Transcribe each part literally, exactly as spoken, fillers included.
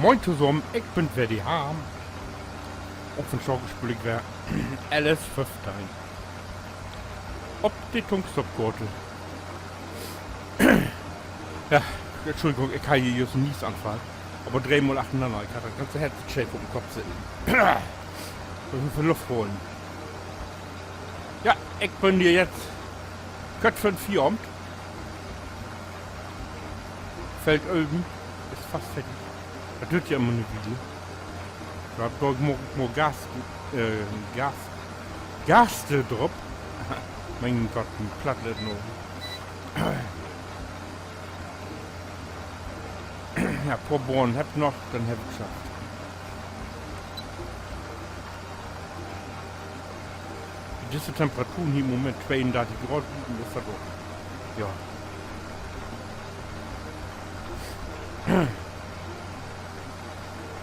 Moin tosamen, ik bün weer de Harm. Un vundaag speel ik weer L S föffteihn op de Tunxtop-Koort. Ja, Entschuldigung, ik harr hier jüst en Niesanfall. Aver dree Mal achternanner. Ik harr dat ganze Headset scheef op'n Kopp sitten. Mutt ik Luft holen. Ja, ik bün hier jetzt kort vör Fieravend. Feld Ölben is fast fertig. Dat düürt ja immer 'ne Wiel. Dor hebb ik mal, mal Gas, äh, Gas, Gas drop. Mien Gott, mien Platt lett noch. Ja, poor Bahnen hebb ik noch, denn heff ik schafft. Bi disse Temperaturen hier in'n Moment, tweeundörtig Graad buten, is dat ok. Ja.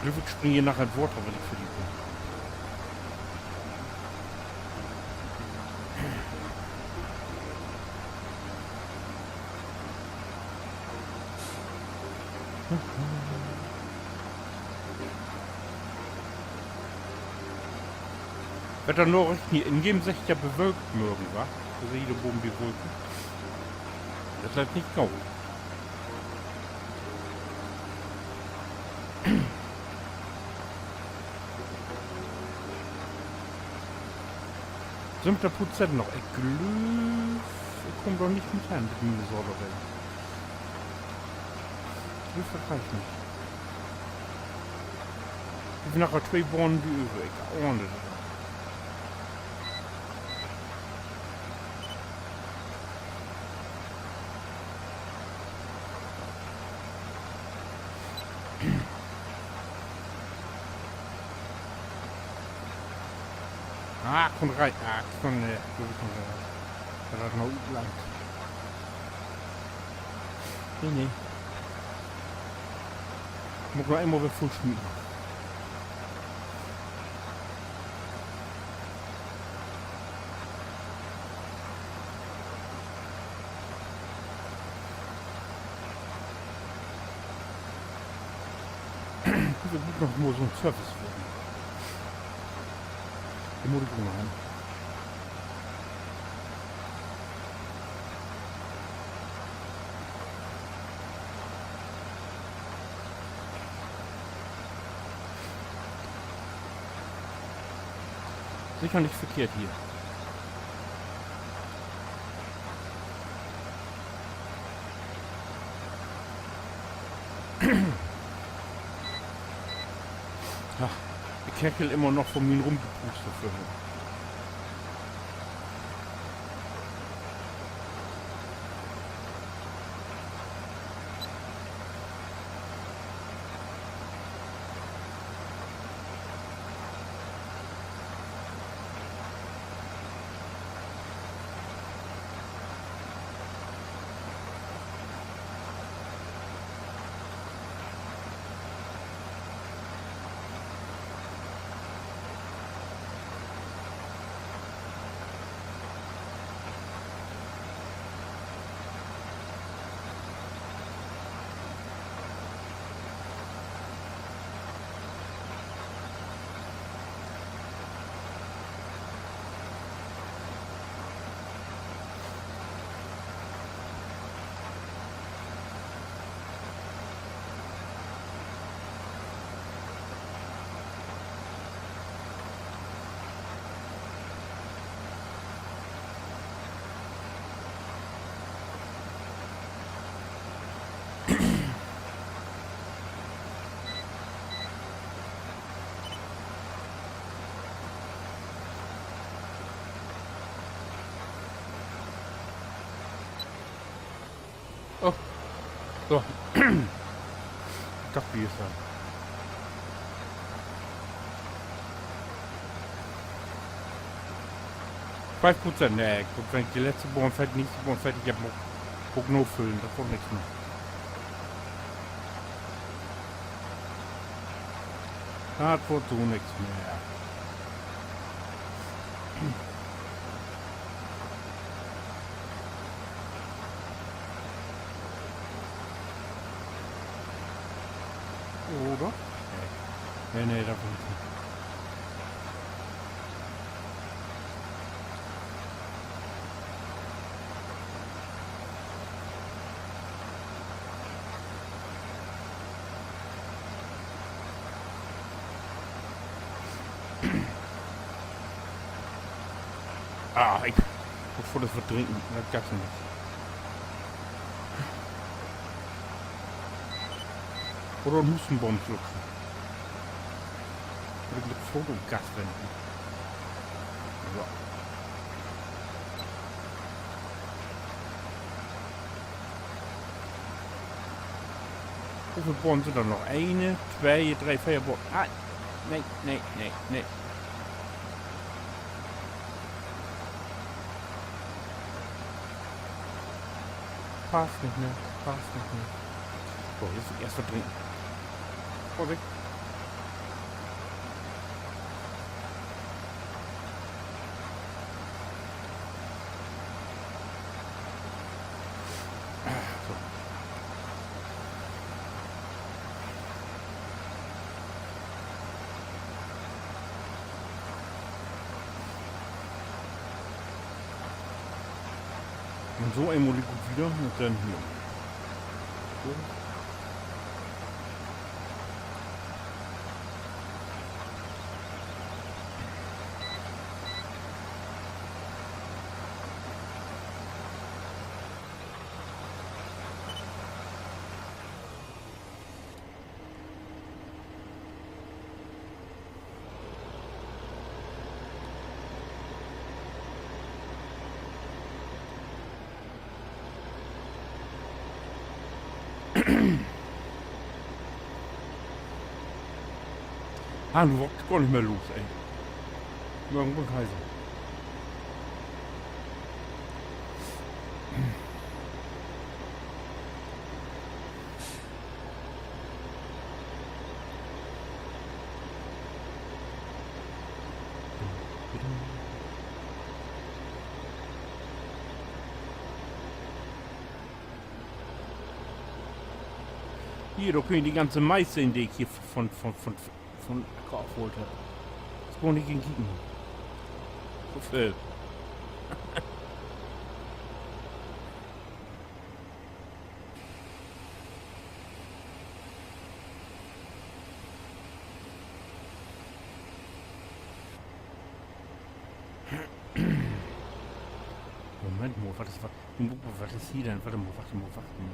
Glööv, ik spring hier naher in't Water, wenn ik fertig bün. Wedder Narichten hier ingeven, seggt ja bewölkt morgen, wa? Dor süh ik dor baven de Wulken. Dat lett nich gau. Söventig Prozent noch. Ik glööv, ik kaam dor nich mit hen, mit miene Sadelreden. Ik glööv, dat reckt nich. Wi hebbt noch twee Bahnen, de över, ik ahn dat. Ah, kummt rein. Ah, kummt, nee, kummt rein. Dat hett noch utlangt. Nee, nee. Mutt noch eenmal weer vull smieten. Dor mutt noch mal so'n Service weren. De mutt ik ok noch hebben. Seker nich verkehrt hier. Ach, ik hechel immer noch vun mien Rumgepuuster vörhen. Oh, so. Dat weer dat. Fief Prozent, nee, ik glööv, wenn ik de letzte Bahn fertig, nächste Bahn fertig hebb, mutt ik nafüllen, dat warrt nix mehr. Dat warrt so nix mehr. Oder? Nee, nee, dat will ik nich. Ah, ik mutt foorts wat drinken. Dat geiht so nich. Oder en Hustenbons lutschen. Mutt ik mit Foto Gas wenden. So. Woveel Bons sünd dor noch? Een, twee, dree, veer Bons. Ah, nee, nee, nee, nee. Passt nich mehr, passt nich mehr. So, nu mutt ik eerst wat drinken. Vorsicht. So. Un so eenmal de Kuh wieder un denn hier. So. Ah, nu warrt gor nich mehr los, ey. Morgen woll heiser. Hier, dor köönt ji de ganze Mais sehn, de ik hier von, von, von, von Acker afhaalt heff. Is gor nich in Kieken. So veel. Moment mal, wat is, wat, wat is hier denn? Wacht mal, wacht mal, wacht mal.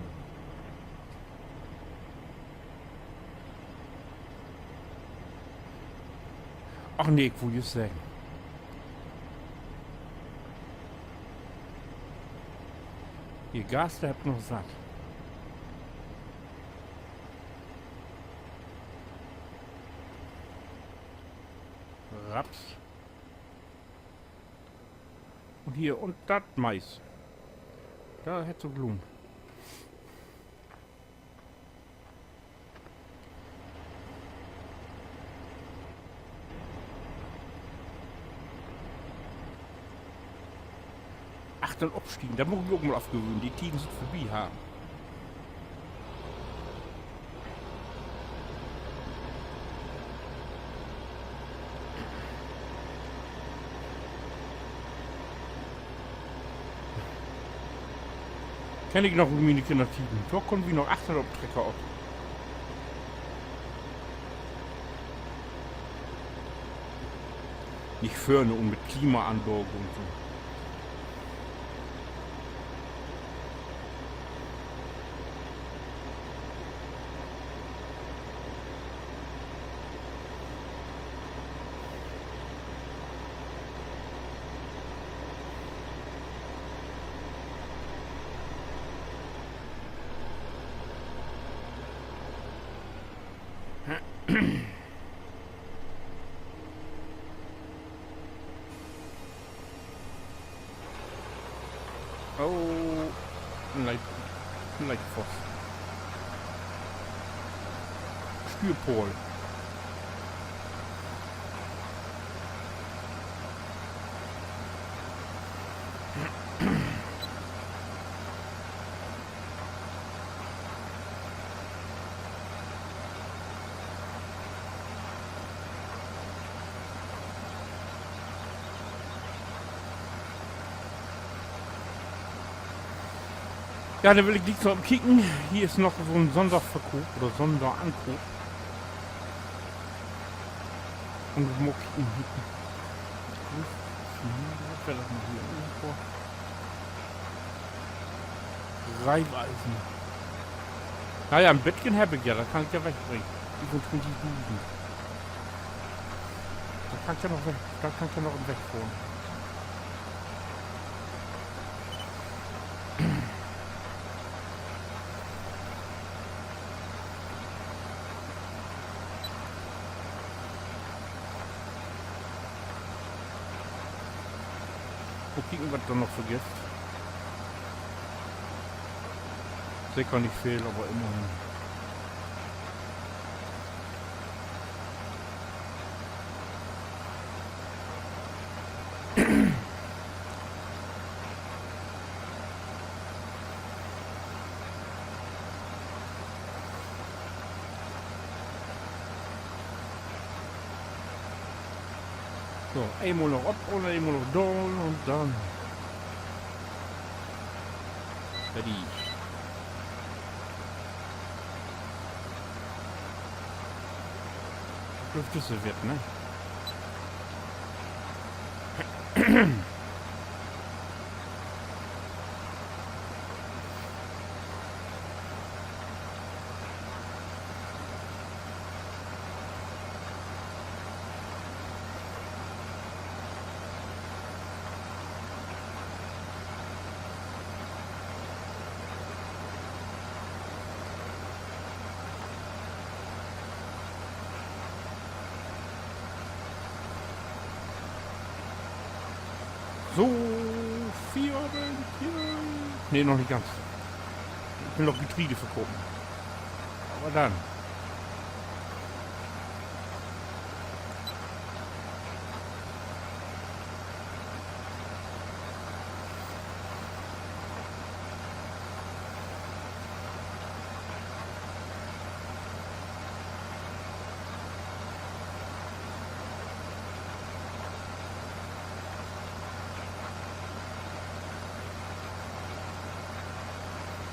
Ach nee, ik wull jüst seggen. Hier, Gas, dor heff ik noch satt. Raps. Un hier, un dat Mais. Dat hett sik lohnt. Achtern opstiegen, dat mutt ik mi ok mal afgewöhnen. De Tieden sünd vörbi, ha. Kenn ik noch ut miene Kinnertieden. Dor kunnen wi noch achtern op Trecker op. Nich vörn un mit Klimaanlage un so. Oh, en Leit-, en Leitfost. Stüerpahl. Ja, denn will ik glieks noch mal kieken. Hier is noch so'n Sonnerverkoop oder Sonnerankoop. Un mal kieken. Wat weer dat noch hier? Irgendwo. Raiffeisen. Na ja, en beten heff ik ja, dat kann ik ja wegbringen. Fiefuntwintigdusend. Dor kann ik ja noch weg, dor kann ik ja noch wegfohren. Mal kieken, wat dor noch so gifft. Seker nich veel, aver immerhen. So, eenmal noch op un eenmal noch daal un denn fertig. Dat blifft düsse Wert, ne? So, Feierabend hier. Nee, noch nich ganz. Ik will noch Getreide verkopen. Aver denn.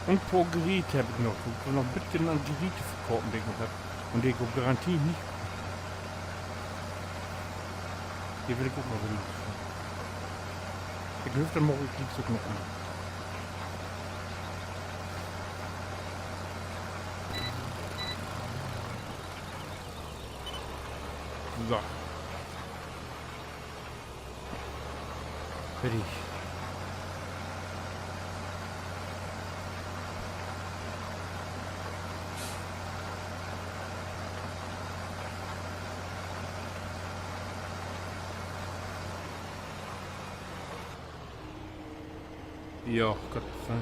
Un poor Geriet heff ik noch. Ik will noch en beten an Geriete verkopen, de ik noch heff. Un de ik op Garantie nich. De will ik ok noch verlooten. Ik glööv, denn maak ik glieks ok noch an. So. Fertig. Ja, Gott sei Dank.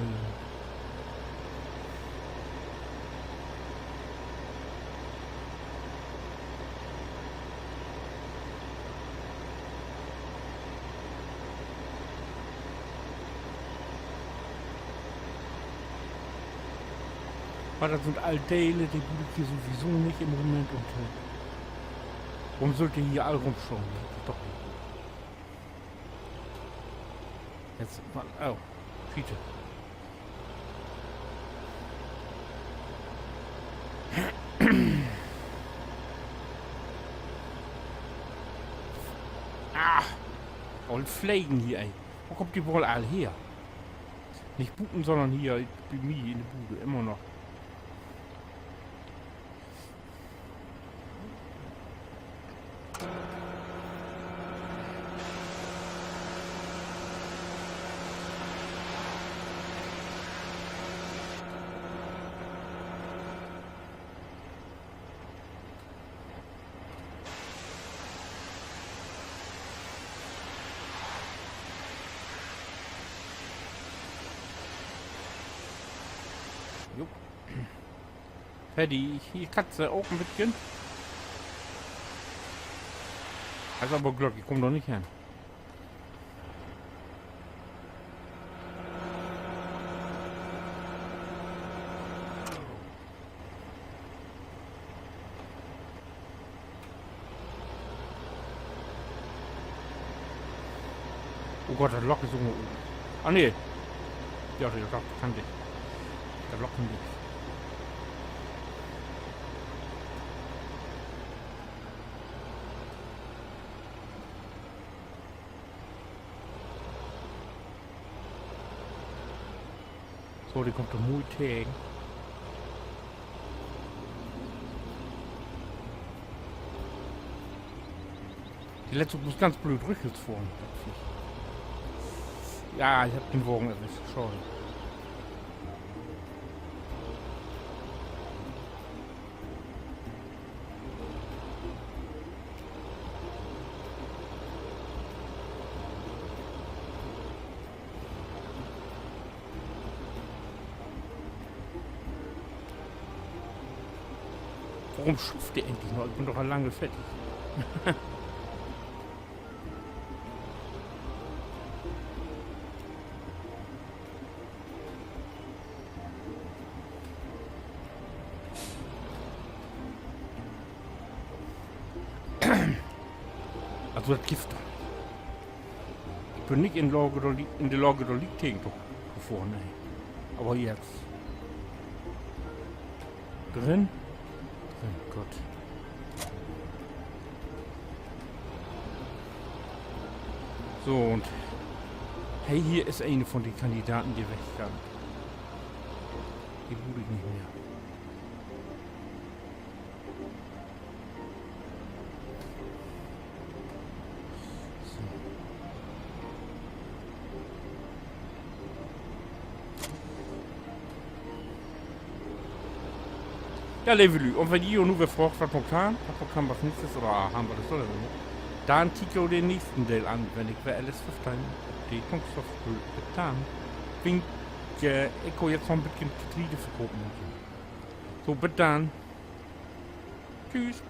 Aver dat sünd all Delen, de bruuk ik hier sowieso nich in'n Moment un, äh, worüm süllt de hier all rümstahn? Doch nich. Jetzt, oh, Schiete. Ah, all Flegen hier, ey. Wo kummt de woll all her? Nich buten, sonnern hier bi mi in de Bude, immer noch. Jo. Fertig. Hier kannst du ok en beten. Is aver Glück, ik kumm dor nich hen. Oh Gott, dat Lock is ok noch open. Ah, nee. Ja, dat Lock kann ik. Dat Lock nich. So, de kummt doch mooi tegen. De lett sik bloots ganz blööd rüchels fohren, dat Veeh. Ja, ik heff den Wagen erwischt, sorry. Worüm schufft de egentlich noch? Ik bün doch al lang fertig. Also, dat gifft doch nich. Ik bün nich in Laag, dor li-, in de Laag, dor liek tegen to, to fohren, nee. Aver jetzt. Drin? Drin, goot. So, un he hier is een von de Kandidaten, de weg kann. De bruuk ik nich mehr. So. Ja, leve Lüüd, un wenn ji jo nu weer fraagt, wat maakt han, wat maakt han as nächstes, oder han wi dat so, denn kiekt jo den nächsten Deel an, wenn ik weer L S föffteihn op de Kunststoffbühn. Bit dann. Wink, ik gah jetzt noch en beten Getreide verkopen un so. So, bit dann. Tschüss.